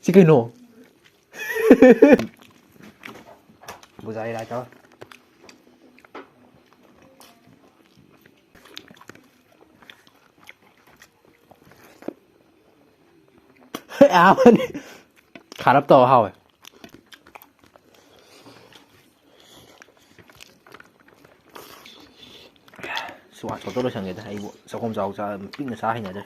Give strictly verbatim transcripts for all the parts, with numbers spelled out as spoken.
ꯁꯤ ꯀꯩꯅꯣ? ꯕꯨꯖꯥꯔꯤ ꯂꯥꯏ ꯇꯧ꯫ ꯑꯍꯥꯟꯕꯅꯤ꯫ ꯈꯥꯔꯞ ꯇꯧꯔ ꯍꯥꯎꯋꯦ꯫ ꯁ꯭ꯋꯥꯠ ꯁꯣꯠꯇ ꯂꯣꯏꯁꯟꯒꯦꯗ꯫ ꯑꯩꯕꯨ ꯆꯥꯛꯈꯣꯝ ꯆꯥꯎ ꯆꯥ-, ꯄꯤꯛꯅ ꯆꯥ ꯍꯩꯅꯗ꯭ꯔꯦ꯫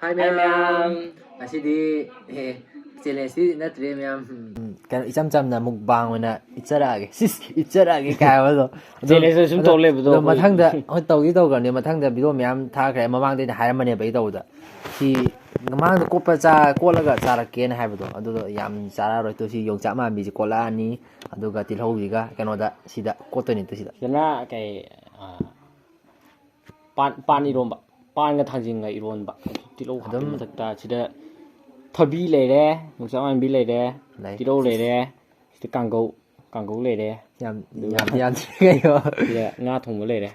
ꯍꯥꯏ ꯃꯌꯥꯝ꯫ ꯃꯌꯥꯝ꯫ ꯉꯁꯤꯗꯤ, ꯑꯦ, ꯆꯦꯂꯦꯟꯖꯇꯤ ꯅꯠꯇ꯭ꯔꯦ ꯃꯌꯥꯝ꯫ ꯎꯝ, ꯀꯩꯅꯣ, ꯏꯆꯝ ꯆꯝꯅ ꯃꯨꯛꯕꯥꯡ ꯑꯣꯏꯅ ꯏꯠꯆꯔꯛꯑꯒꯦ꯫ ꯁꯤꯁ, ꯏꯠꯆꯔꯛꯑꯒꯦ ꯀꯥꯏ ꯍꯥꯏꯕꯗꯣ꯫ ꯑꯗꯣ, ꯆꯦꯂꯦꯟꯖ ꯁꯨꯝ ꯑꯗꯣ, ꯇꯧ ꯂꯩꯕꯗꯣ ꯑꯗꯣ ꯑꯩꯈꯣꯏ꯫ ꯃꯊꯪꯗ, ꯍꯣꯏ, ꯇꯧꯗꯤ ꯇꯧꯈ꯭ꯔꯅꯤ꯫ ꯃꯊꯪꯗ ꯚꯤꯗꯤꯑꯣ ꯃꯌꯥꯝ ꯊꯥꯈ꯭ꯔꯦ꯫ ꯃꯃꯥꯡꯗ ꯑꯩꯅ ꯍꯥꯏꯔꯝꯕꯅꯦꯕ ꯑꯩ ꯇꯧꯕꯗ꯫ ꯁꯤ ꯃꯃꯥꯡꯗ ꯀꯣꯠꯄ ꯆꯥ-, ꯀꯣꯠꯂꯒ ꯆꯥꯔꯛꯀꯦꯅ ꯍꯥꯏꯕꯗꯣ꯫ ꯑꯗꯨꯗꯣ ꯌꯥꯝ ꯆꯥꯔꯛꯑꯔꯣꯏ꯫ ꯇꯨ ꯁꯤ ꯌꯣꯡꯆꯥꯛ ꯃꯥꯟꯕꯤꯁꯦ ꯀꯣꯠꯂꯛꯑꯅꯤ꯫ ꯑꯗꯨꯒ ꯇꯤꯜꯍꯧꯁꯤꯒ ꯀꯩꯅꯣꯗ, ꯁꯤꯗ ꯀꯣꯠꯇꯣꯏꯅꯤ ꯇꯨ ꯁꯤꯗ꯫ ꯁꯤꯗꯅ ꯀꯩ, ꯑ, ꯄꯥꯟ, ꯄꯥꯟ ꯏꯔꯣꯝꯕ, ꯄꯥꯟꯒ ꯊꯥꯡꯖꯤꯡꯒ ꯏꯔꯣꯟꯕ꯫ ꯇꯤꯜꯍꯧ ꯍꯥꯞꯄ ꯑꯗꯨꯝ ꯃꯊꯛꯇ ꯁꯤꯗ ꯊꯕꯤ ꯂꯩꯔꯦ, ꯌꯣꯡꯆꯥꯛ ꯃꯥꯟꯕꯤ ꯂꯩꯔꯦ, ꯂꯩ꯫ ꯇꯤꯜꯍꯧ ꯂꯩꯔꯦ, ꯁꯤꯗ ꯀꯥꯡꯒꯧ, ꯀꯥꯡꯒꯧ ꯂꯩꯔꯦ꯫ ꯌꯥꯝ, ꯑꯗꯨꯒ ꯌꯥꯝ, ꯌꯥꯝ ꯀꯩꯅꯣ꯫ ꯁꯤꯗ ꯉꯥ ꯊꯣꯡꯕ ꯂꯩꯔꯦ,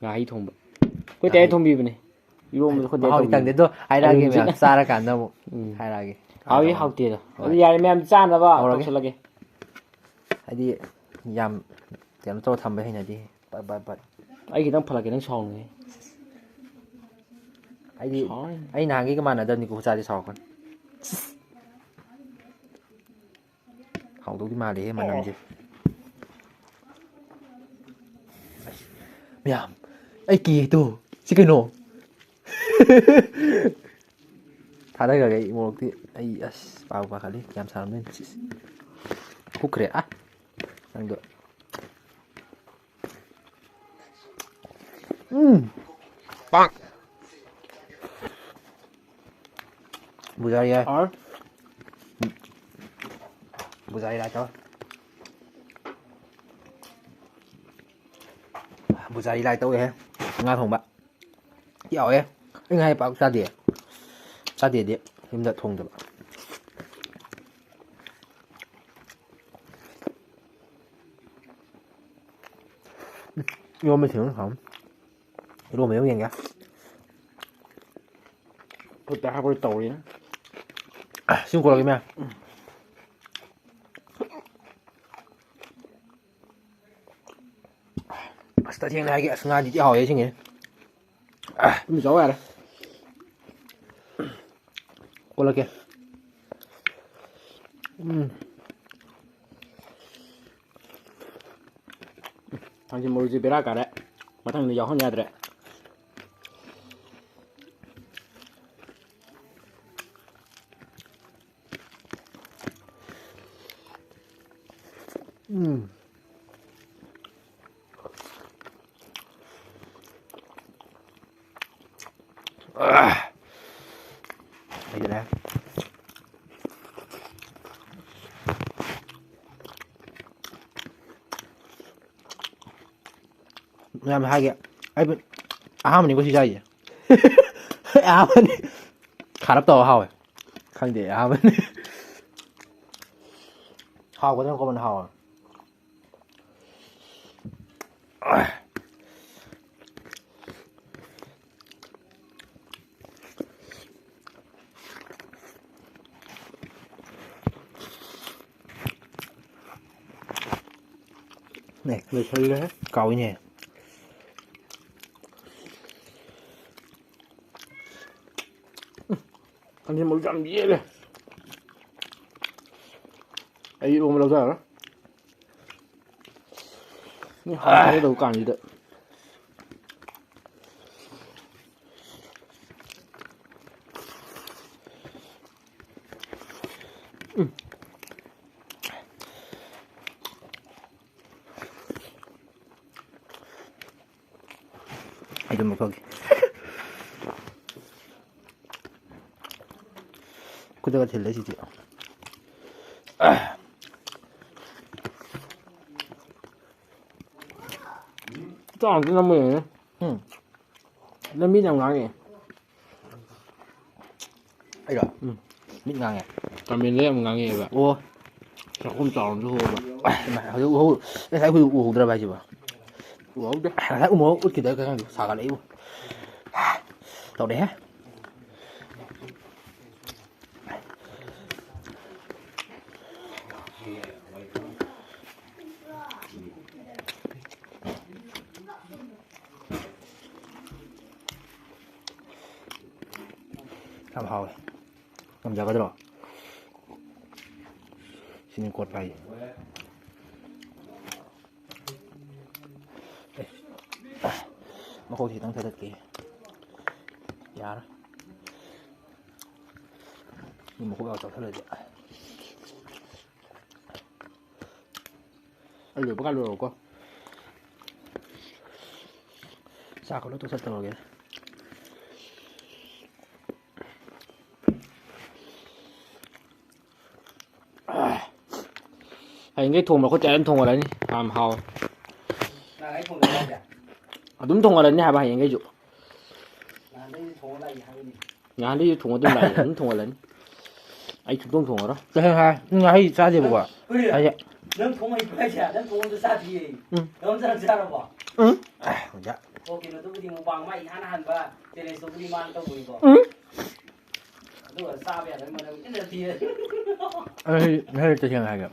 ꯉꯥꯍꯩ ꯊꯣꯡꯕ꯫ ꯑꯩꯈꯣꯏ ꯇꯌꯥꯏ ꯉꯥꯍꯩ꯫ ꯊꯣꯡꯕꯤꯕꯅꯦ꯫ ꯏꯔꯣꯝꯕꯗꯣ ꯑꯩꯈꯣꯏ ꯇꯌꯥꯏ ꯃꯍꯥꯎꯗꯤ ꯇꯧꯕꯤꯕꯅꯦ꯫ ꯈꯪꯗꯦ ꯑꯗꯣ, ꯍꯥꯏꯔꯛꯑꯒꯦ ꯑꯔꯨꯟꯁꯤꯅ꯫ ꯃꯌꯥꯝ, ꯆꯥꯔꯀꯥꯟꯗ ꯑꯃꯨꯛ ꯎꯝ꯫ ꯍꯥꯏꯔꯛꯑꯒꯦ꯫ ꯍꯥꯎꯏ ꯀꯃꯥꯏꯅ ꯇꯧꯕꯅꯣ? ꯍꯥꯎꯇꯦꯗꯣ꯫ ꯑꯗꯨ ꯍꯣꯏ꯫ ꯌꯥꯔꯦ ꯃꯌꯥꯝ ꯆꯥꯅꯕ ꯍꯧꯔꯒꯦ꯫ ꯇꯧꯁꯜꯂꯒꯦ꯫ ꯍꯥꯏꯗꯤ ꯌꯥꯝ ꯀꯩꯅꯣ ꯇꯧꯔ ꯊꯝꯕ ꯍꯩꯅꯗꯦ꯫ ꯄꯠ, ꯄꯠ, ꯄꯠ꯫ ꯑꯩ ꯈꯤꯇꯪ ꯐꯠꯂꯛꯀꯦ, ꯅꯪ ꯁꯥꯎꯅꯨꯍꯦ꯫ ꯑꯩꯗꯤ, ꯁꯥꯎꯔꯅꯤ꯫ ꯑꯩ ꯅꯍꯥꯟꯒꯤꯒ ꯃꯥꯟꯅꯗꯕꯅꯤꯀꯣ, ꯆꯥꯗꯤ ꯁꯥꯎꯔꯛꯀꯅꯤ꯫ ꯍꯥꯎꯗꯧꯗꯤ ꯃꯥꯜꯂꯦꯍꯦ ꯃꯅꯝꯁꯦ꯫ ꯃꯌꯥꯝ, ꯑꯩ ꯀꯤꯌꯦ ꯇꯨ꯫ ꯁꯤ ꯀꯩꯅꯣ? ꯊꯥꯗꯈ꯭ꯔꯒꯦ ꯑꯩ ꯃꯣꯔꯣꯛꯇꯤ꯫ ꯑꯩ ꯑꯁ ꯄꯥꯕꯨ ꯄꯥꯈꯠꯂꯤ꯫ ꯀꯌꯥꯝ ꯁꯥꯔꯝꯗꯣꯏꯅꯣ? ꯁꯤꯁ꯫ ꯍꯨꯛꯈ꯭ꯔꯦ꯫ ꯑ꯫ ꯅꯪꯗꯣ꯫ ꯎꯝ꯫ ꯄꯥꯛ꯫ ꯕꯨꯖꯥꯔꯤ ꯌꯥꯏ꯫ ꯑꯥꯔ꯫ ꯕꯨꯖꯥꯔꯤ ꯂꯥꯏ ꯇꯧ꯫ ꯕꯨꯖꯥꯔꯤ ꯂꯥꯏ ꯇꯧꯋꯦꯍꯦ꯫ ꯉꯥ ꯊꯣꯡꯕ꯫ ꯌꯥꯎꯋꯦ꯫ ꯑꯩ ꯉꯥ ꯄꯥꯛ ꯆꯥꯗꯦ꯫ ꯆꯥꯗꯦꯗꯤ ꯌꯨꯝꯗ ꯊꯣꯡꯗꯕ꯫ ꯏꯔꯣꯝꯕ ꯊꯤꯜꯂꯣ ꯍꯥꯎꯅꯤ꯫ ꯏꯔꯣꯝꯕ ꯑꯃ ꯌꯦꯡꯒꯦ꯫ ꯈꯨꯠꯇ ꯍꯥꯞꯄ ꯇꯧꯔꯤ꯫ ꯁꯨꯝ ꯀꯣꯠꯂꯛꯀꯦ ꯃꯌꯥꯝ꯫ ꯑꯁ, ꯇꯁꯦꯡꯅ ꯍꯥꯏꯒꯦ, ꯑꯁ, ꯉꯥꯗꯤ ꯊꯤ ꯍꯥꯎꯋꯦ ꯁꯤꯡꯉꯦ꯫ ꯑꯗꯨꯝ ꯆꯥꯎ ꯌꯥꯔꯦ꯫ ꯀꯣꯠꯂꯛꯀꯦ꯫ ꯎꯝ꯫ ꯊꯥꯡꯖꯤꯡ ꯃꯔꯨꯁꯦ ꯕꯦꯔꯥ ꯀꯥꯔꯦ꯫ ꯃꯊꯪꯗ ꯌꯥꯎꯍꯟ ꯌꯥꯗ꯭ꯔꯦ꯫ ꯎꯝ꯫ ꯂꯩꯔꯦ꯫ ꯃꯌꯥꯝ ꯍꯥꯏꯒꯦ, ꯑꯩꯕꯨ ꯑꯍꯥꯟꯕꯅꯤꯀꯣ ꯁꯤ ꯆꯥꯏꯁꯦ꯫ ꯑꯍꯥꯟꯕꯅꯤ꯫ ꯈꯥꯔꯞ ꯇꯧꯕ ꯍꯥꯎꯋꯦ꯫ ꯈꯪꯗꯦ, ꯑꯍꯥꯟꯕꯅꯤ꯫ ꯍꯥꯎꯒꯗ꯭ꯔꯥ ꯀꯣꯃꯟ ꯍꯥꯎꯋꯦ꯫ ꯂꯣꯏꯁꯜꯂꯦ꯫ ꯀꯥꯎꯏꯅꯦ꯫ ꯊꯥꯡꯖꯤꯡ ꯃꯔꯨꯁꯨ ꯌꯥꯝ ꯌꯦꯜꯂꯦ꯫ ꯑꯩ ꯏꯔꯣꯝꯕ ꯂꯧꯖꯔꯔꯣꯏ꯫ ꯃꯤ ꯍꯥꯟꯅ ꯆꯥꯒꯗꯧꯕ ꯀꯥꯟꯁꯤꯗ꯫ ꯎꯝ꯫ ꯑꯩ ꯑꯗꯨꯝ ꯂꯧꯊꯣꯛꯀꯦ꯫ ꯈꯨꯗꯒ ꯊꯤꯜꯂꯦ ꯁꯤꯗꯤ꯫ ꯆꯥꯎꯅ ꯅꯝꯃ ꯌꯦꯡꯉꯦ꯫ ꯎꯝ꯫ ꯂꯝꯕꯤꯗ ꯌꯥꯝ ꯉꯥꯡꯉꯦ꯫ ꯑꯩꯔꯣ? ꯎꯝ꯫ ꯃꯤꯠ ꯉꯥꯡꯉꯦ꯫ ꯀꯃꯦꯟꯗ ꯌꯥꯝ ꯉꯥꯡꯉꯦꯕ꯫ ꯑꯣ꯫ ꯆꯥꯛꯈꯨꯝ ꯆꯥꯎꯅꯁꯨ ꯍꯣꯕ꯫ ꯑꯁ, ꯏꯃꯥ, ꯍꯧꯖꯤꯛ ꯎꯍꯧ-, ꯉꯁꯥꯏ ꯑꯩꯈꯣꯏ ꯎꯍꯧꯗ꯭ꯔꯕ ꯍꯥꯏꯁꯤꯕꯣ? ꯎꯍꯧꯗꯦ꯫ ꯉꯁꯥꯏ ꯎꯃꯣꯔꯣꯛ ꯎꯠꯈꯤꯗꯕ ꯈꯪꯗꯦ, ꯁꯥꯒꯠꯂꯛꯏꯕꯨ꯫ ꯇꯧꯔꯦꯍꯦ꯫ ꯌꯥꯝ ꯍꯥꯎꯋꯦ꯫ ꯉꯝꯖꯒꯗ꯭ꯔꯣ? ꯁꯤꯅꯤ ꯀꯣꯠꯄ ꯍꯥꯏꯁꯦ꯫ ꯑꯦ, ꯃꯈꯣꯛꯁꯤ ꯈꯤꯇꯪ ꯊꯥꯗꯠꯀꯦ꯫ ꯌꯥꯔꯣꯏ꯫ ꯃꯤ ꯃꯈꯣꯛ ꯌꯥꯎ ꯆꯥꯎꯁꯜꯂꯗꯤ꯫ ꯑꯩ ꯂꯣꯏꯕ ꯀꯥꯟ ꯂꯣꯏꯔꯛꯎꯀꯣ꯫ ꯆꯥꯛꯀ ꯂꯣꯏ ꯇꯣꯛꯊꯠ ꯇꯧꯔꯒꯦ꯫ ꯍꯌꯦꯡꯗꯩ ꯊꯣꯡꯕ ꯈꯣꯠꯇꯦ ꯑꯗꯨꯝ ꯊꯣꯡꯒꯠꯂꯅꯤ꯫ ꯌꯥꯝ ꯍꯥꯎꯋꯦ꯫ ꯅꯍꯥꯟꯒꯩ ꯊꯣꯡꯗꯕ ꯍꯥꯏꯁꯦ? ꯑꯗꯨꯝ ꯊꯣꯡꯒꯠꯂꯅꯤ ꯍꯥꯏꯕ ꯍꯌꯦꯡꯈꯩꯁꯨ꯫ ꯅꯍꯥꯟꯗꯩꯗꯤ ꯊꯣꯡꯉ ꯂꯥꯛꯏ ꯍꯥꯏꯕꯅꯤ꯫ ꯅꯍꯥꯟꯗꯩꯁꯨ ꯊꯣꯡꯉ ꯑꯗꯨꯝ ꯂꯥꯛꯏ, ꯑꯗꯨꯝ ꯊꯣꯡꯒꯠꯂꯅꯤ꯫ ꯑꯩ ꯁꯨꯡꯊꯣꯡ ꯊꯣꯡꯉꯔꯣꯏ꯫ ꯇꯁꯦꯡꯅ ꯍꯥꯏ, ꯅꯪ ꯉꯥꯍꯩ ꯆꯥꯗꯦꯕꯀꯣ? ꯍꯣꯏꯅꯦ꯫ ꯍꯥꯏꯁꯦ꯫ ꯅꯪ ꯊꯣꯡ ꯍꯩꯕ꯭ꯔꯥ ꯍꯥꯏꯁꯦ? ꯅꯪ ꯊꯣꯡ ꯑꯝꯇ ꯆꯥꯗ꯭ꯔꯤꯌꯦ꯫ ꯎꯝ꯫ ꯅꯪ ꯑꯝꯇ ꯆꯥꯔꯕꯣ? ꯎꯝ꯫ ꯑꯥ, ꯍꯧꯖꯤꯛ꯫ ꯑꯣ, ꯀꯩꯅꯣꯗꯨꯕꯨꯗꯤ ꯃꯨꯛꯕꯥꯡ ꯃꯥ ꯏꯍꯥꯟ ꯍꯥꯟꯕ ꯆꯦꯂꯦꯟꯖꯇꯨꯕꯨꯗꯤ ꯃꯥꯅ ꯇꯧꯕꯅꯤꯀꯣ꯫ ꯎꯝ꯫ ꯑꯗꯨꯒ ꯆꯥꯕ ꯌꯥꯗꯕꯩ ꯃꯔꯝ ꯏꯟꯅ ꯊꯤꯔꯦ꯫ ꯑꯩ ꯉꯥꯍꯩ ꯇꯁꯦꯡꯅ ꯍꯥꯏꯒꯦ꯫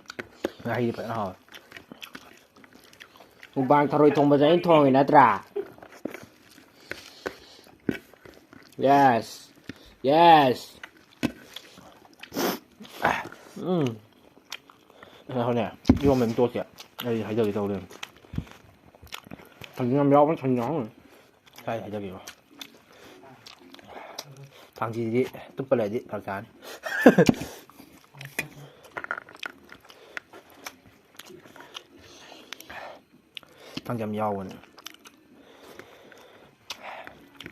ꯉꯥꯍꯩꯗꯤ ꯐꯖꯅ ꯍꯥꯎꯋꯦ꯫ ꯃꯨꯛꯕꯥꯡ ꯊꯔꯣꯏ ꯊꯣꯡꯕꯁꯦ ꯑꯩꯅ ꯊꯣꯡꯉꯤ ꯅꯠꯇ꯭ꯔꯥ? Yes. Yes. ꯎꯝ꯫ ꯉꯥꯏꯈꯣꯅꯦ, ꯏꯔꯣꯝꯕ ꯑꯝ ꯇꯣꯠꯀꯦ꯫ ꯑꯩ ꯍꯥꯏꯖꯒꯦ ꯇꯧꯔꯦ꯫ ꯊꯥꯡꯖꯤꯡ ꯌꯥꯝ ꯌꯥꯎꯕꯅ ꯊꯥꯡꯖꯤꯡ ꯌꯥꯎꯍꯟꯒꯅꯨ꯫ ꯁ꯭ꯋꯥꯏꯗ ꯍꯥꯏꯖꯒꯦꯀꯣ꯫ ꯊꯥꯡꯖꯤꯡꯁꯤꯗꯤ ꯇꯨꯞꯄ ꯂꯩꯔꯗꯤ ꯐꯔꯛ ꯇꯥꯔꯅꯤ꯫ ꯊꯥꯡꯖꯤꯡ ꯌꯥꯝ ꯌꯥꯎꯕꯅꯦ꯫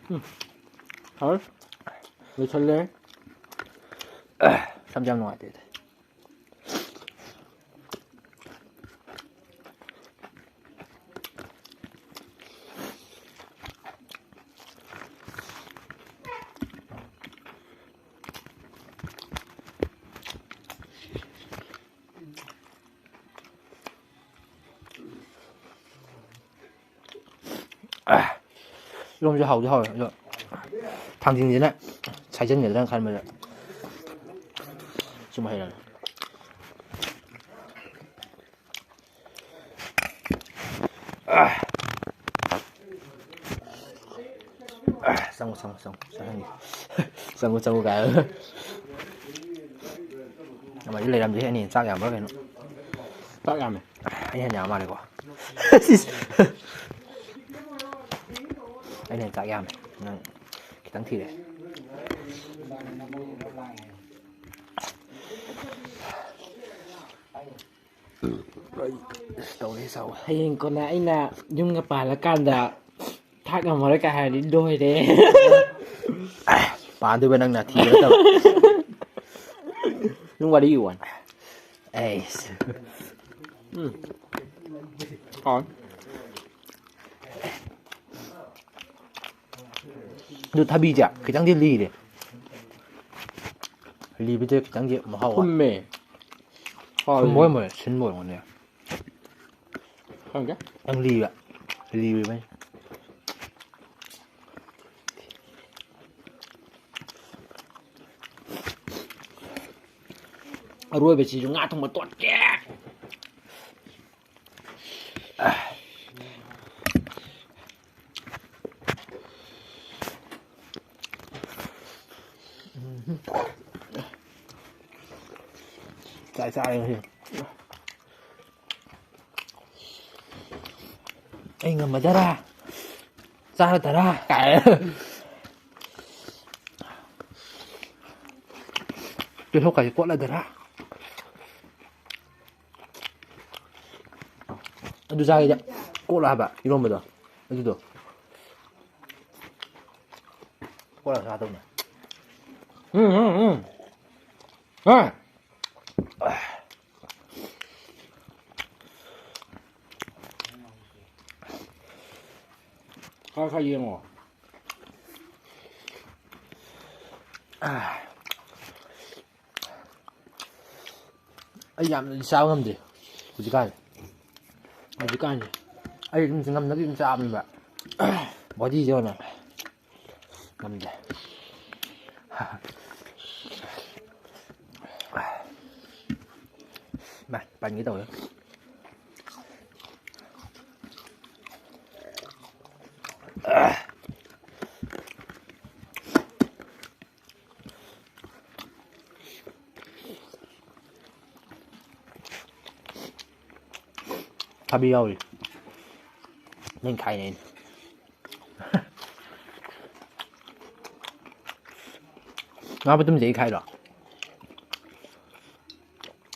ꯎꯝ꯫ ꯍꯥꯎꯔꯦ꯫ ꯂꯣꯏꯁꯜꯂꯦ꯫ ꯁꯝꯁꯦ ꯌꯥꯝ ꯅꯨꯡꯉꯥꯏꯇꯦ꯫ ꯏꯔꯣꯝꯕꯁꯦ ꯍꯥꯎꯗꯤ ꯍꯥꯎꯋꯦ, ꯑꯗꯣ ꯊꯥꯡꯖꯤꯡꯁꯤꯅ ꯁꯥꯏꯖꯟꯒꯗ꯭ꯔꯥꯅ ꯈꯟꯕꯗ ꯁꯨꯝ ꯍꯩꯔꯒꯦ꯫ ꯆꯪꯉꯨ, ꯆꯪꯉꯨ, ꯆꯪꯉꯨ, ꯆꯪꯍꯟꯒꯦ꯫ ꯆꯪꯉꯨ, ꯆꯪꯉꯨ ꯀꯥꯏ꯫ ꯑꯃꯗꯤ ꯂꯩꯔꯝꯗꯦ, ꯑꯅꯤ ꯆꯥꯛ ꯌꯥꯝꯕ꯭ꯔꯥ ꯀꯩꯅꯣ? ꯆꯥꯛ ꯌꯥꯝꯃꯦ꯫ ꯑꯩ ꯍꯦꯟꯅ ꯌꯥꯝ ꯃꯥꯜꯂꯦꯀꯣ꯫ ꯑꯩꯅ ꯍꯦꯟꯅ ꯆꯥꯛ ꯌꯥꯝꯃꯦ, ꯅꯪ ꯈꯤꯇꯪ ꯊꯤꯔꯦ꯫ ꯇꯧꯔꯦ ꯆꯥꯎ꯫ ꯍꯌꯦꯡ ꯀꯣꯟꯅ ꯑꯩꯅ ꯌꯨꯝꯒ ꯄꯥꯜꯂꯀꯥꯟꯗ ꯊꯥꯛ ꯉꯝꯃꯔꯣꯏ ꯀꯥꯏ ꯍꯥꯏꯔꯗꯤ ꯂꯣꯏꯔꯦ꯫ ꯄꯥꯟꯗꯣꯏꯕ ꯅꯪꯅ, ꯊꯤꯕ ꯅꯠꯇꯕ꯫ ꯅꯪ ꯋꯥꯔꯤꯒꯤ ꯋꯥꯅꯤ꯫ ꯑꯩꯁ꯫ ꯎꯝ꯫ ꯍꯥꯎꯋꯦ꯫ ꯑꯗꯨ ꯊꯕꯤꯁꯦ ꯈꯤꯇꯪꯗꯤ ꯂꯤꯔꯦ꯫ ꯂꯤꯕꯁꯦ ꯈꯤꯇꯪꯗꯤ ꯃꯍꯥꯎ ꯋꯥꯠꯂꯦ꯫ ꯊꯨꯝꯃꯦ꯫ ꯍꯥꯎꯋꯦ꯫ ꯊꯨꯝꯕ ꯑꯣꯏꯔꯝꯃꯣꯏ, ꯁꯤꯟꯕ ꯑꯣꯏꯔꯝꯒꯅꯤ꯫ ꯈꯪꯗꯦ꯫ ꯈꯤꯇꯪ ꯂꯤꯕ꯫ ꯂꯤꯕꯩ꯫ ꯑꯔꯣꯏꯕꯁꯤꯁꯨ ꯉꯥ ꯊꯣꯡꯕ ꯇꯣꯠꯀꯦ꯫ ꯆꯥꯛ ꯆꯥꯔꯦ ꯉꯁꯤ꯫ ꯑꯩ ꯉꯝꯃꯗꯔꯥ? ꯆꯥꯔꯗꯔꯥ? ꯀꯥꯏ꯫ ꯄꯦꯁꯣꯛꯀꯥꯁꯦ ꯀꯣꯠꯂꯗꯔꯥ? ꯑꯗꯨ ꯆꯥꯒꯦꯗꯤ ꯀꯣꯠꯂꯣ ꯍꯥꯏꯕ ꯏꯔꯣꯝꯕꯗꯣ, ꯑꯗꯨꯗꯣ꯫ ꯀꯣꯠꯂ ꯆꯥꯗꯧꯅꯦ꯫ ꯎꯝ, ꯎꯝ, ꯎꯝ꯫ ꯍꯥ? ꯈꯔ ꯈꯔ ꯌꯦꯡꯉꯣ꯫ ꯑꯩ ꯌꯥꯝꯅꯗꯤ ꯆꯥꯕ ꯉꯝꯗꯦ ꯍꯧꯖꯤꯛꯀꯥꯟꯁꯦ꯫ ꯍꯧꯖꯤꯛꯀꯥꯟꯁꯦ ꯑꯩ ꯑꯗꯨꯝ ꯉꯝꯅꯕꯤ ꯑꯗꯨꯝ ꯆꯥꯕꯅꯦꯕ꯫ ꯕꯣꯗꯤꯁꯦ ꯑꯣꯏꯅ ꯉꯝꯗꯦ꯫ ꯃꯥ ꯄꯟꯒꯦ ꯇꯧꯋꯦ꯫ ꯊꯕꯤ ꯌꯥꯎꯔꯤ꯫ ꯅꯪ ꯈꯥꯏꯅꯦ ꯑꯩꯅ꯫ ꯉꯥ ꯃꯇꯨꯝꯁꯦ ꯑꯩ ꯈꯥꯏꯔꯣ?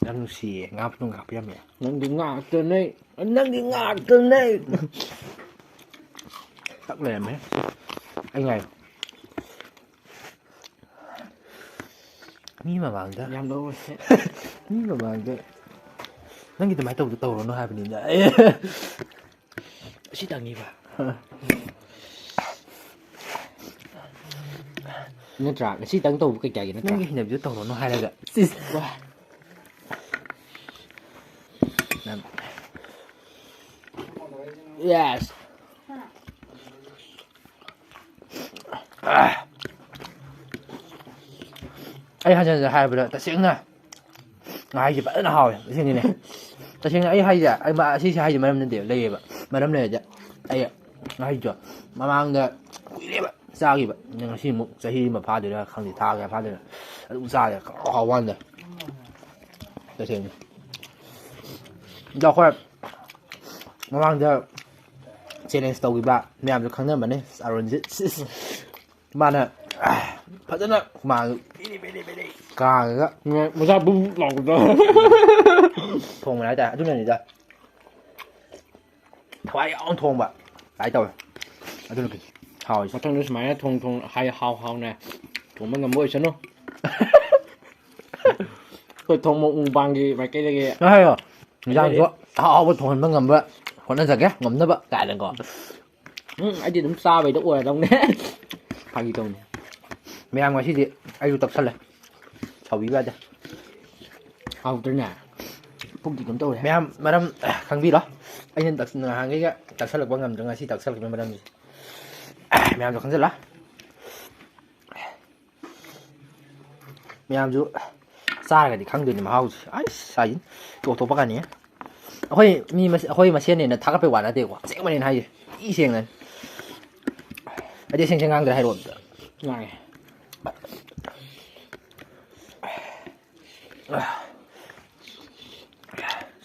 ꯌꯥꯝ ꯅꯨꯡꯁꯤꯌꯦ, ꯉꯥ ꯃꯇꯨꯝ ꯍꯥꯞꯄꯤꯔꯝꯃꯦ꯫ ꯅꯪꯗꯤ ꯉꯥꯛꯇꯅꯦ, ꯅꯪꯗꯤ ꯉꯥꯛꯇꯅꯦ꯫ ꯇꯛ ꯂꯩꯔꯝꯃꯦ꯫ ꯑꯩ ꯉꯥꯏ꯫ ꯃꯤ ꯃꯃꯥꯡꯗ꯫ ꯌꯥꯝ ꯂꯧꯔꯣꯏ꯫ ꯃꯤ ꯃꯃꯥꯡꯗ꯫ ꯅꯪꯒꯤ ꯑꯗꯨꯃꯥꯏꯅ ꯇꯧꯕꯗꯣ ꯇꯧꯔꯨꯅꯨ ꯍꯥꯏꯕꯅꯤꯗ꯫ ꯑꯁꯤ ꯇꯪꯉꯤꯕ꯫ ꯅꯠꯇ꯭ꯔꯥ? ꯉꯁꯤꯇꯪ ꯇꯧꯕ ꯀꯩ ꯀꯥꯏꯒꯦ ꯅꯠꯇ꯭ꯔꯥ? ꯅꯪꯒꯤ ꯍꯩꯅꯕꯤꯗꯣ ꯇꯧꯔꯨꯅꯨ ꯍꯥꯏꯔꯒ꯫ ꯁꯤꯁ꯫ ꯋꯥ꯫ ꯅꯪ꯫ Yes꯫ ꯑꯩ ꯍꯟꯖꯟ ꯍꯟꯖꯟ ꯍꯥꯏꯔꯕꯗ ꯇꯁꯦꯡꯅ ꯉꯥꯍꯩꯁꯦ ꯐꯖꯅ ꯍꯥꯎꯋꯦ꯫ ꯑꯁꯦꯡꯒꯤꯅꯦ꯫ ꯇꯁꯦꯡꯅ ꯑꯩ ꯍꯥꯏꯁꯦ, ꯑꯩ ꯃꯥ-, ꯑꯁꯤꯁꯦ ꯍꯥꯏꯁꯦ ꯃꯔꯝ ꯅꯠꯇꯦꯕ, ꯂꯩꯌꯦꯕ꯫ ꯃꯔꯝ ꯂꯩꯔꯗꯤ ꯑꯩ ꯉꯥꯍꯩꯗꯣ ꯃꯃꯥꯡꯗ ꯀꯨꯏꯔꯦꯕ ꯆꯥꯈꯤꯕ꯫ ꯉꯁꯤ ꯑꯃꯨꯛ ꯆꯍꯤ ꯑꯃ ꯐꯥꯗꯣꯏꯔꯥ ꯈꯪꯗꯦ, ꯊꯥ ꯀꯌꯥ ꯐꯥꯗꯣꯏꯔꯥ꯫ ꯑꯗꯨꯝ ꯆꯥꯔꯦ꯫ ꯍꯥꯎ ꯍꯥꯎ ꯋꯥꯅꯤꯗ꯫ ꯇꯁꯦꯡꯅ꯫ ꯑꯗꯣ ꯑꯩꯈꯣꯏ ꯃꯃꯥꯡꯗ challenge ꯇꯧꯈꯤꯕ ꯃꯌꯥꯝꯁꯨ ꯈꯪꯅꯔꯝꯃꯅꯤ, ꯑꯔꯨꯟꯁꯦ꯫ ꯁꯤꯁ꯫ ꯃꯥꯅ, ꯑꯥ, ꯐꯖꯅ ꯍꯨꯃꯥꯡ ꯄꯤꯔꯤ ꯄꯤꯔꯤ ꯄꯤꯔꯤ ꯀꯥꯡꯉꯒ ꯃꯁꯥ ꯕꯨꯝ ꯂꯥꯎꯕꯗꯣ꯫ ꯊꯣꯡꯕꯅꯦ ꯍꯥꯏꯇꯥꯔꯦ꯫ ꯑꯗꯨꯅꯅꯤꯗ꯫ ꯊꯋꯥꯏ ꯌꯥꯎꯅ ꯊꯣꯡꯕ ꯀꯥꯏ ꯇꯧꯋꯦ꯫ ꯑꯗꯨꯅ ꯍꯥꯎꯔꯤꯁꯦ꯫ ꯃꯊꯪꯗ ꯁꯨꯃꯥꯏꯅ ꯊꯣꯡ ꯊꯣꯡ ꯍꯥꯏ-, ꯍꯥꯎ ꯍꯥꯎꯅ ꯊꯣꯡꯕ ꯉꯝꯕ ꯑꯣꯏꯁꯅꯨ꯫ ꯑꯩꯈꯣꯏ ꯊꯣꯡ ꯃꯨꯛꯕꯥꯡꯒꯤ ꯃꯥꯏꯀꯩꯗꯒꯤ ꯉꯥꯏꯈꯣ꯫ ꯏꯟꯖꯥꯡꯁꯨ ꯑꯍꯥꯎ ꯑꯍꯥꯎꯕ ꯊꯣꯡꯍꯟꯕ ꯉꯝꯕ ꯍꯣꯠꯅꯖꯒꯦ, ꯉꯝꯅꯕ ꯀꯥꯏꯅꯀꯣ꯫ ꯎꯝ, ꯑꯩꯗꯤ ꯑꯗꯨꯝ ꯆꯥꯕꯩꯗ ꯑꯣꯏꯔꯗꯧꯅꯦ꯫ ꯐꯥꯒꯤ ꯇꯧꯅꯦ꯫ ꯃꯌꯥꯝ ꯉꯁꯤꯗꯤ ꯑꯩꯁꯨ ꯇꯛꯁꯜꯂꯦ꯫ ꯁꯥꯎꯕꯤꯕ ꯌꯥꯗꯦ꯫ ꯍꯥꯎꯇ꯭ꯔꯅꯦ? ꯄꯨꯛꯇꯤ ꯑꯗꯨꯝ ꯇꯧꯔꯦ꯫ ꯃꯌꯥꯝ ꯃꯔꯝ ꯈꯪꯕꯤꯔꯣ꯫ ꯑꯩꯅ ꯇꯛꯁ-, ꯅꯍꯥꯟꯈꯩꯒ ꯇꯛꯁꯜꯂꯛꯄ ꯉꯝꯗ꯭ꯔꯦ, ꯉꯁꯤ ꯇꯛꯁꯜꯂꯛꯄꯒꯤ ꯃꯔꯝꯁꯦ꯫ ꯃꯌꯥꯝꯁꯨ ꯈꯪꯖꯤꯜꯂꯣ꯫ ꯃꯌꯥꯝꯁꯨ ꯆꯥꯔꯒꯗꯤ ꯈꯪꯗꯣꯏꯅꯤ ꯃꯍꯥꯎꯁꯦ꯫ ꯑꯩꯁ, ꯆꯥꯏꯁꯤꯅꯤ꯫ ꯇꯣꯞ ꯇꯣꯞꯄ ꯀꯥꯟꯅꯤ꯫ ꯑꯩꯈꯣꯏ ꯃꯤ ꯃꯁ-, ꯑꯩꯈꯣꯏ ꯃꯁꯦꯟꯅꯦꯅ ꯊꯥꯒꯠꯄꯩ ꯋꯥ ꯅꯠꯇꯦꯀꯣ꯫ ꯑꯁꯦꯡꯕꯅꯦꯅ ꯍꯥꯏꯁꯦ꯫ ꯏ ꯁꯦꯡꯅꯅꯤ꯫ ꯑꯩꯗꯤ ꯑꯁꯦꯡ ꯑꯁꯦꯡ ꯉꯥꯡꯗ꯭ꯔꯦ, ꯍꯥꯏꯔꯛꯑꯣ ꯑꯝꯇ꯫ ꯉꯥꯡꯉꯦ꯫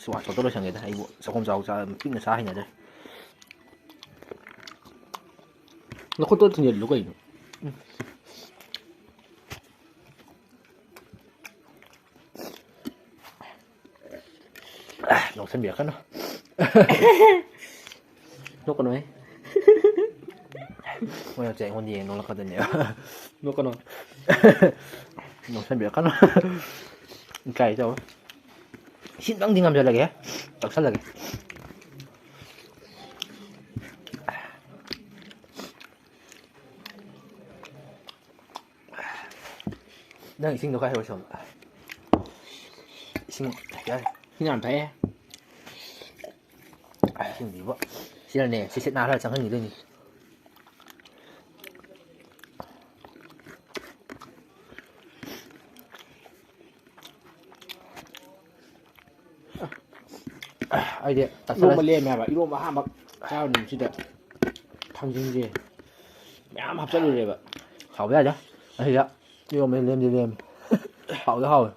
ꯁ꯭ꯋꯥꯠ ꯁꯣꯠꯇ ꯂꯣꯏꯁꯟꯒꯦꯗ꯫ ꯑꯩꯕꯨ ꯆꯥꯛꯈꯨꯝ ꯆꯥꯎ ꯆꯥ-, ꯄꯤꯛꯅ ꯆꯥ ꯍꯩꯅꯗ꯭ꯔꯦ꯫ ꯅꯈꯨꯠꯇꯣ ꯊꯤꯡꯖꯤꯜꯂꯨ ꯀꯩꯅꯣ꯫ ꯅꯣꯛꯁꯟꯕꯤꯔꯛꯀꯅꯨ꯫ ꯅꯣꯛꯀꯅꯨꯍꯦ꯫ ꯃꯣꯏ ꯍꯧꯖꯤꯛ ꯑꯩꯉꯣꯟꯗ ꯌꯦꯡ ꯅꯣꯛꯂꯛꯀꯗꯣꯏꯅꯦꯕ꯫ ꯅꯣꯛꯀꯅꯨ꯫ ꯅꯣꯛꯁꯟꯕꯤꯔꯛꯀꯅꯨ꯫ ꯏꯀꯥꯏ ꯇꯧꯋꯦ꯫ ꯁꯤꯝꯇꯪꯗꯤ ꯉꯝꯖꯜꯂꯒꯦ꯫ ꯇꯛꯁꯜꯂꯒꯦ꯫ ꯅꯪ ꯏꯁꯤꯡꯗꯣ ꯈꯔ ꯍꯩꯔꯣ ꯁꯣꯝꯗ꯫ ꯏꯁꯤꯡ ꯌꯥꯔꯦ꯫ ꯏꯁꯤꯡ ꯌꯥꯝ ꯊꯛꯑꯦ꯫ ꯏꯁꯤꯡꯗꯤꯕꯣ꯫ ꯁꯤꯅꯅꯦ, ꯁꯤꯠ ꯁꯤꯠ ꯅꯥꯜꯂꯒ ꯆꯪꯍꯟꯈꯤꯗꯣꯏꯅꯤ꯫ ꯑꯩꯗꯤ ꯇꯛꯁꯜꯂꯦ꯫ ꯏꯔꯣꯝꯕ ꯂꯦꯝꯃꯦ ꯍꯥꯏꯕ꯫ ꯏꯔꯣꯝꯕ ꯑꯍꯥꯟꯕ ꯆꯥꯕ ꯅꯨꯃꯤꯠꯁꯤꯗ ꯊꯥꯡꯖꯤꯡꯁꯦ ꯃꯌꯥꯝ ꯍꯥꯞꯆꯜꯂꯨꯔꯦꯕ꯫ ꯍꯥꯎꯕ ꯌꯥꯏꯗ꯫ ꯑꯁꯤꯗ ꯏꯔꯣꯝꯕ ꯂꯦꯝꯗꯤ ꯂꯦꯝꯃꯦ꯫ ꯍꯥꯎꯗꯤ ꯍꯥꯎꯋꯦ꯫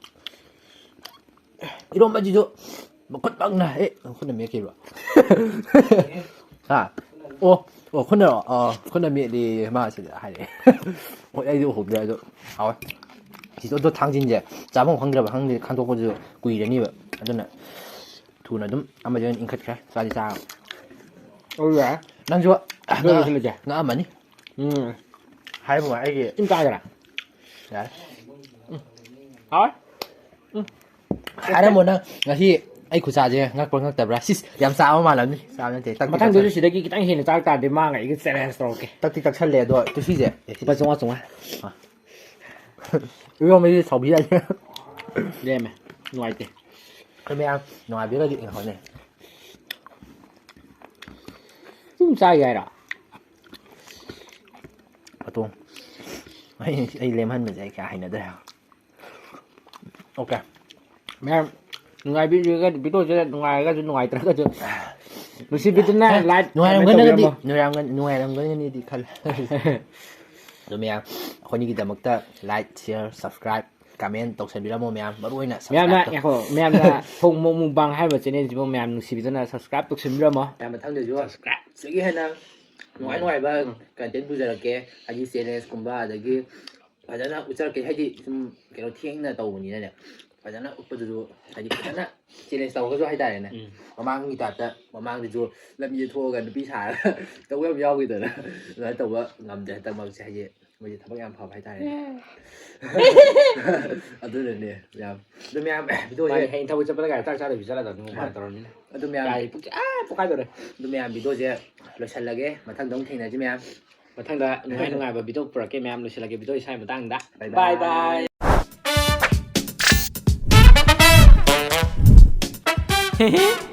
ꯏꯔꯣꯝꯕꯁꯤꯁꯨ ꯃꯈꯨꯠꯃꯛꯅ, ꯑꯦ, ꯈꯨꯠꯅ ꯃꯦꯠꯈꯤꯕ꯫ ꯍꯥ? ꯑꯣ, ꯑꯣ, ꯈꯨꯠꯅ, ꯑ, ꯈꯨꯠꯅ ꯃꯦꯠꯂꯤ ꯃꯥꯁꯤꯗ ꯍꯥꯏꯔꯛꯑꯦ꯫ ꯍꯣꯏ, ꯑꯩꯗꯤ ꯎꯍꯧꯗ꯭ꯔꯦ, ꯑꯗꯣ ꯍꯥꯎꯋꯦ꯫ ꯁꯤꯗꯣ, ꯑꯗꯣ ꯊꯥꯡꯖꯤꯡꯁꯦ ꯆꯥꯐꯝ ꯈꯪꯗ꯭ꯔꯕ, ꯈꯪꯗꯦ, ꯈꯟꯗꯣꯛꯄꯗꯨꯁꯨ ꯀꯨꯏꯔꯅꯤꯕ꯫ ꯑꯗꯨꯅ ꯊꯨꯅ ꯑꯗꯨꯝ ꯑꯃꯗ ꯑꯣꯏꯅ ꯏꯟꯈꯠꯈ꯭ꯔꯦ, ꯆꯥꯗꯤ ꯆꯥꯔꯕ꯫ ꯑꯗꯨ ꯌꯥꯔꯦ꯫ ꯅꯪꯁꯨ ꯑꯗꯨ ꯉꯥ-, ꯂꯣꯏꯁꯤꯜꯂꯁꯦ꯫ ꯉꯥꯛꯑꯝꯃꯅꯤ꯫ ꯎꯝ꯫ ꯍꯥꯏꯕ ꯑꯩꯒꯤ ꯇꯤꯟ ꯆꯥꯒꯦꯔꯥ? ꯌꯥꯔꯦ꯫ ꯎꯝ꯫ ꯍꯥꯎꯋꯦ꯫ ꯎꯝ꯫ ꯍꯥꯏꯔꯝꯃꯣ ꯅꯪ ꯉꯁꯤ ꯑꯩ ꯈꯨꯠꯁꯥꯁꯦ ꯉꯛꯄ꯭ꯔꯥ ꯉꯛꯇꯕ꯭ꯔꯥ? ꯁꯤꯁ, ꯌꯥꯝ ꯆꯥꯕ ꯃꯥꯜꯂꯝꯅꯤ꯫ ꯆꯥꯕ ꯅꯠꯇꯦ, ꯇꯛꯇꯤ ꯃꯊꯪꯗꯁꯨ ꯇꯛꯁꯜꯂꯦ꯫ ꯁꯤꯗꯒꯤ ꯈꯤꯇꯪ ꯍꯦꯟꯅ ꯆꯥꯔꯛ ꯇꯥꯔꯗꯤ ꯃꯥ ꯑꯩꯒ challenge ꯇꯧꯔꯛꯀꯦ꯫ ꯇꯛꯇꯤ ꯇꯛꯁꯜꯂꯦ ꯑꯗꯣ, ꯇꯨꯁꯤꯁꯦ꯫ ꯂꯨꯄꯥ ꯆꯥꯝꯃꯉꯥ, ꯆꯥꯝꯃꯉꯥ꯫ ꯑꯥ꯫ ꯏꯔꯣꯝꯕꯁꯤ ꯁꯥꯎꯕꯤ ꯌꯥꯗꯦ꯫ ꯂꯦꯝꯃꯦ꯫ ꯅꯨꯡꯉꯥꯏꯇꯦ꯫ ꯑꯩꯈꯣꯏ ꯃꯌꯥꯝ ꯅꯨꯡꯉꯥꯏꯕꯤꯔꯒꯗꯤ ꯌꯦꯡꯍꯧꯅꯦ꯫ ꯁꯨꯝ ꯆꯥꯒꯦ ꯍꯥꯏꯔꯣ? ꯄꯨꯡ ꯑꯩ ꯑꯩ ꯂꯦꯝꯍꯟꯕꯁꯦ ꯑꯩ ꯀꯌꯥ ꯍꯩꯅꯗ꯭ꯔꯦ꯫ ꯑꯣꯀꯦ, ꯃꯌꯥꯝ ꯅꯨꯡꯉꯥꯏꯕꯤꯔꯒꯗꯤ, ꯚꯤꯗꯤꯑꯣꯁꯦ ꯅꯨꯡꯉꯥꯏꯔꯒꯁꯨ ꯅꯨꯡꯉꯥꯏꯇ꯭ꯔꯒꯁꯨ ꯅꯨꯡꯁꯤꯕꯤꯗꯨꯅ ꯂꯥꯏꯛ ꯅꯨꯡꯉꯥꯏꯔꯝꯒꯅꯤꯗꯤ ꯇꯧꯕꯤꯔꯝꯃꯣ꯫ ꯅꯨꯡꯉꯥꯏꯔꯝꯒꯅꯤ ꯅꯨꯡꯉꯥꯏꯔꯝꯒꯅꯤꯗꯤ ꯈꯜꯂꯦ꯫ ꯑꯗꯣ ꯃꯌꯥꯝ ꯑꯩꯈꯣꯏꯅꯤꯒꯤꯗꯃꯛꯇ ꯂꯥꯏꯛ, ꯁꯤꯌꯔ, ꯁꯕꯁꯀ꯭ꯔꯥꯏꯕ, ꯀꯃꯦꯟ ꯇꯧꯁꯟꯕꯤꯔꯝꯃꯣ ꯃꯌꯥꯝ, ꯃꯔꯨ ꯑꯣꯏꯅ ꯃꯌꯥꯝꯅ ꯁꯕꯁꯀ꯭ꯔꯥꯏꯕꯇꯣ꯫ ꯉꯥꯏꯈꯣ, ꯃꯌꯥꯝꯅ ꯊꯣꯡ ꯃꯣꯛ ꯃꯨꯛꯕꯥꯡ ꯍꯥꯏꯔꯤꯕ ꯆꯦꯅꯦꯜꯁꯤꯕꯨ ꯃꯌꯥꯝ ꯅꯨꯡꯁꯤꯕꯤꯗꯨꯅ ꯁꯕꯁꯀ꯭ꯔꯥꯏꯕ ꯇꯧꯁꯟꯕꯤꯔꯝꯃꯣ꯫ ꯃꯌꯥꯝ ꯃꯊꯪꯗꯁꯨ ꯁꯤꯗꯒꯤ ꯍꯦꯟꯅ ꯅꯨꯡꯉꯥꯏ ꯅꯨꯡꯉꯥꯏꯕ ꯀꯟꯇꯦꯟ ꯄꯨꯖꯔꯛꯀꯦ꯫ ꯍꯥꯏꯗꯤ ꯆꯦꯂꯦꯟꯖꯀꯨꯝꯕ, ꯑꯗꯒꯤ ꯐꯖꯅ ꯎꯠꯆꯔꯛꯀꯦ꯫ ꯍꯥꯏꯗꯤ ꯁꯨꯝ ꯀꯩꯅꯣ ꯊꯦꯡꯅ ꯇꯧꯕꯅꯤꯅꯅꯦ, ꯐꯖꯅ ꯎꯠꯄꯗꯨꯁꯨ ꯍꯥꯏꯗꯤ ꯐꯖꯅ ꯆꯦꯂꯦꯟꯖ ꯇꯧꯔꯒꯁꯨ ꯍꯥꯏꯇꯥꯔꯦꯅꯦ꯫ ꯎꯝ꯫ ꯃꯃꯥꯡꯒꯤ ꯇꯥꯏꯞꯇ ꯃꯃꯥꯡꯗꯁꯨ ꯂꯝꯕꯤꯗ ꯊꯣꯛꯑꯒ ꯅꯨꯄꯤ ꯁꯥꯔꯒ ꯇꯧꯕ ꯌꯥꯝ ꯌꯥꯎꯈꯤꯗꯅ, ꯑꯗꯨꯃꯥꯏꯅ ꯇꯧꯕ ꯉꯝꯗꯦ ꯍꯟꯗꯛ ꯃꯔꯛꯁꯦ꯫ ꯍꯥꯏꯗꯤ ꯃꯣꯏꯁꯦ ꯊꯕꯛ ꯌꯥꯝ ꯐꯕ ꯍꯥꯏꯇꯥꯔꯦ꯫ ꯑꯗꯨꯅꯅꯦ ꯃꯌꯥꯝ꯫ ꯑꯗꯨ ꯃꯌꯥꯝ ꯚꯤꯗꯤꯑꯣꯁꯦ ꯃꯥꯅꯦ, ꯍꯌꯦꯡ ꯊꯕꯛ ꯆꯠꯄꯗ ꯒꯥꯔꯤ ꯆꯥꯛ ꯆꯥꯗꯕꯤ ꯆꯠꯂꯗꯕꯅꯤ, ꯃꯨꯛꯕꯥꯡ ꯇꯧꯔꯕꯅꯤꯅ꯫ ꯑꯗꯨ ꯃꯌꯥꯝ ꯒꯥꯔꯤ ꯄꯨꯛ-, ꯑꯥ, ꯄꯣꯛꯈꯥꯏꯗꯧꯔꯦ꯫ ꯑꯗꯨ ꯃꯌꯥꯝ ꯚꯤꯗꯤꯑꯣꯁꯦ ꯂꯣꯏꯁꯜꯂꯒꯦ꯫ ꯃꯊꯪꯗ ꯑꯃꯨꯛ ꯊꯦꯡꯅꯁꯤ ꯃꯌꯥꯝ꯫ ꯃꯊꯪꯗ ꯅꯨꯡꯉꯥꯏ ꯅꯨꯡꯉꯥꯏꯕ ꯚꯤꯗꯤꯑꯣ ꯄꯨꯔꯛꯀꯦ ꯃꯌꯥꯝ, ꯂꯣꯏꯁꯤꯜꯂꯒꯦ ꯚꯤꯗꯤꯑꯣ ꯏꯁꯥꯒꯤ ꯃꯇꯥꯡꯗ꯫ ꯕꯥꯏ ꯕꯥꯏ꯫ ꯕꯥꯏ ꯕꯥꯏ꯫